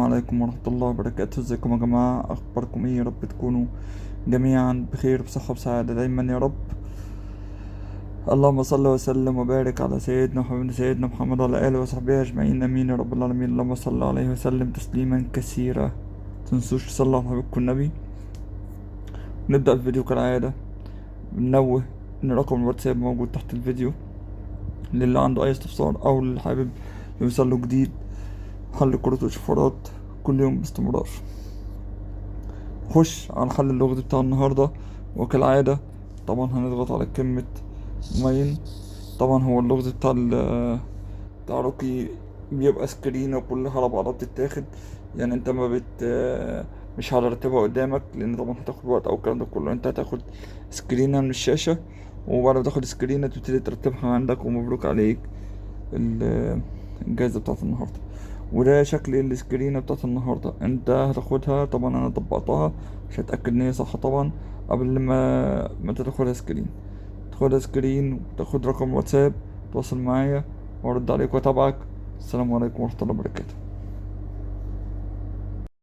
عليكم ورحمة الله وبركاته. ازيكم يا جماعة؟ اخباركم ايه؟ يا رب تكونوا جميعا بخير بصحة وسعادة دايما يا رب. اللهم صل وسلم وبارك على سيدنا وحبيبنا سيدنا محمد وعلى اله وصحبه اجمعين، امين يا رب العالمين. اللهم صل عليه وسلم تسليما كثيرا. متنسوش تصلوا على حبيبكم النبي. نبدأ الفيديو كالعادة، بنوه ان رقم الواتساب موجود تحت الفيديو للي عنده اي استفسار او اللي حابب يوصل له جديد حل كروت وشفرات كل يوم باستمرار. خش على حل اللغز بتاع النهاردة، وكالعادة طبعا هنضغط على كلمة mine. طبعا هو اللغز بتاع روكي بيبقى سكرينة كلها على بعضها بتتاخد، يعني انت ما بت مش هترتبها قدامك لان طبعا هتاخد وقت او الكلام ده كله. انت هتاخد سكرينة من الشاشة، وبعد ما تاخد سكرينة تبتدي ترتبها عندك، ومبروك عليك الجائزة بتاعت النهاردة. وده شكل السكرينة بتاعت النهاردة، انت هتاخدها. طبعا انا طبقتها عشان اتأكد ان هي صح طبعا قبل ما انت تاخدها screen. تاخدها screen وتاخد رقم واتساب، تواصل معايا وارد عليك واتابعك. السلام عليكم ورحمة الله وبركاته.